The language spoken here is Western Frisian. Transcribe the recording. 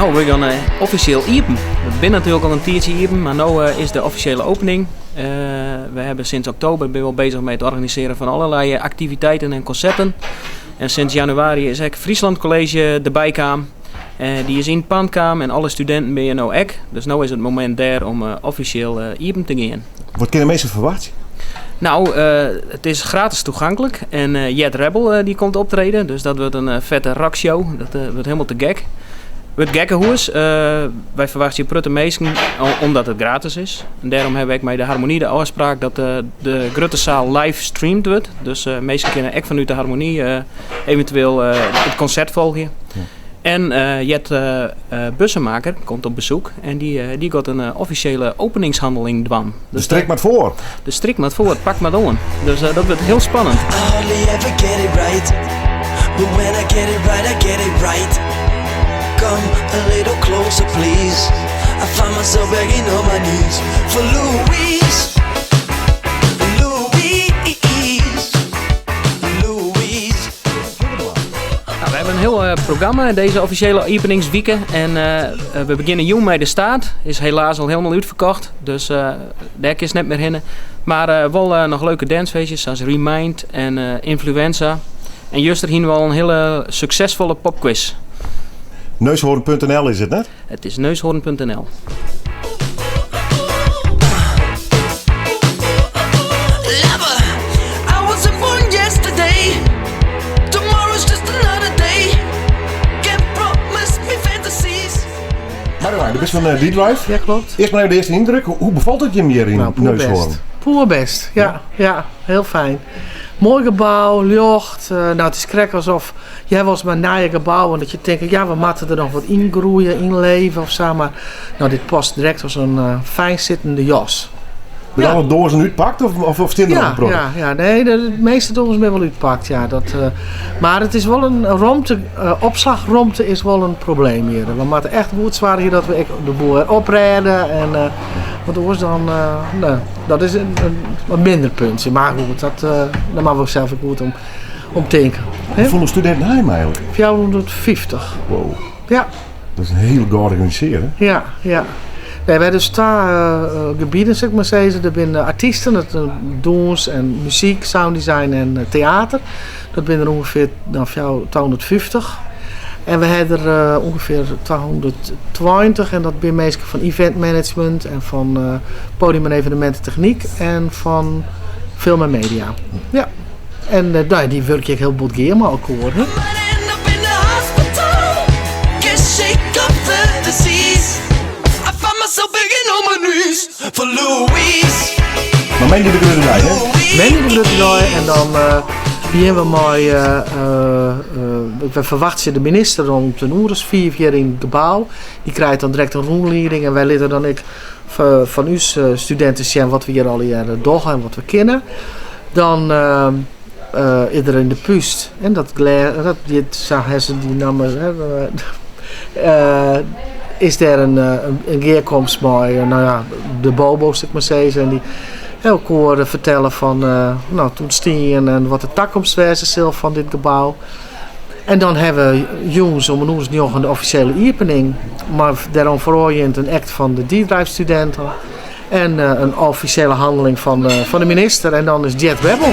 Nou, we gean offisjeel iepen. We binne natuerlik al in tiidsje iepen, mar no is de offisjele opening. We hawwe sinds oktober binne we al bezich mei it organisearjen fan allerlei aktiviteiten en konserten. En sinds januari is ek Friesland College derby kaam. Dy is yn it pand kaam en alle studinten binne hjir no ek. Dus no is it momint dêr om offisjeel iepen te gean. Wat kinne minsken ferwachtsje? Nou, it is gratis toeganklik en Jet Rebel dy komt optreden. Dus dat wurdt in fette rockshow. Dat wurdt hielendal te gek. It gekkehûs, wy ferwachtsje in protte minsken omdat it gratis is. En dêrom hawwe we ek mei de Harmonie de ôfspraak dat de grutte saal live streamd wurdt. Dus minsken kinne ek fanút de Harmonie eventueel it konsert folgje. En Jet Bussemaker komt op besoek en dy giet in offisjele openingshanneling dwaan. De strik moat foar. De strik moat foar, pak mar oan. Dus dat wurdt hiel spannend. I hardly ever get it right. But when I get it right, I get it right. Come a little closer, please. I find myself begging on my knees for Louise. Louise. Louise. Nou, we hawwe in hiel programma dizze offisjele iepeningswike. En we begjinne jûn mei De Staat. Is helaas al hielendal útferkocht. Dus dêr kinst net mear hinne. Mar wol noch leuke dancefeestjes sa as Remind en Influenza. En juster hiene we al in hiele suksesfolle popquiz. Neushoorn.nl is it net? It is neushoorn.nl. Lover, I wasn't born yesterday. Tomorrow's just another day. Can't promise me fantasies. Marjolein, do bist fan D-Drive. Ja, klopt. Earst mar even de earste yndruk. Hoe befalt it jim hjir yn Nou, Neushoorn? poerbêst. Poerbêst, ja, ja, hiel fijn. Moai gebou, ljocht. Nou, it is krekt asof je hawwe wolris mei nije gebouwen dat je tinke, ja, we moatte der noch wat yngroeie, ynleve of sa. Mar nou, dit past direkt as in fijn sittende jas. Binne alle doazen útpakt of of stean der noch in protte? Ja, ja, nee, de measte doazen binne wol útpakt, ja. Dat, mar it is wol in romte, opslachromte is wol in probleem hjir. We moatte echt goed soargje dat we ek de boel wer oprêde. En, want oars dan, no, dat is in wat minder puntsje. Mar goed, dat, dêr moatte we sels ek goed om tinke. Hoefolle studinten ha jim eigenlik? 450. Wow. Ja. Dat is in hiele georganisearre. Ja, ja. Nee, wy hawwe dus twa gebieden, sil ik mar sizze. Der binne artysten, dat is dûns en muzyk, sounddesign en teater. Dat binne der ûngefear nou, 250. En we hawwe der ûngefear 220 en dat binne minsken fan event management en fan podium en evenemintetechnyk en fan film en media. Ja. En nou, dy wurkje ek hiel bot gear mei elkoar. Hè? Mar moandei de grutte dei, hè? Moandei de grutte dei en dan begjinne we mei, we ferwachtsje de minister om in oere as fiif hjir yn it gebou. Dy krijt dan direkt in rûnlieding en wy litte dan ek fan ús studinten sjen wat we hjir allegearre dogge en wat we kinne. Dan is der yn de Púst, en dat glês, dat hjit, sa ha se dy namme, is dêr in gearkomst mei, no ja, de bobo's, sil ik mar sizze. En dy elkoar fertelle fan, no, it ûntstean en wat de takomst wêze sil fan dit gebou. En dan hawwe we jûns om in oere as njoggen de offisjele iepening, mei dêroan foarôfgeand in act fan de D-Drive studinten. En in offisjele hanneling fan de minister en dan is Jet Rebel.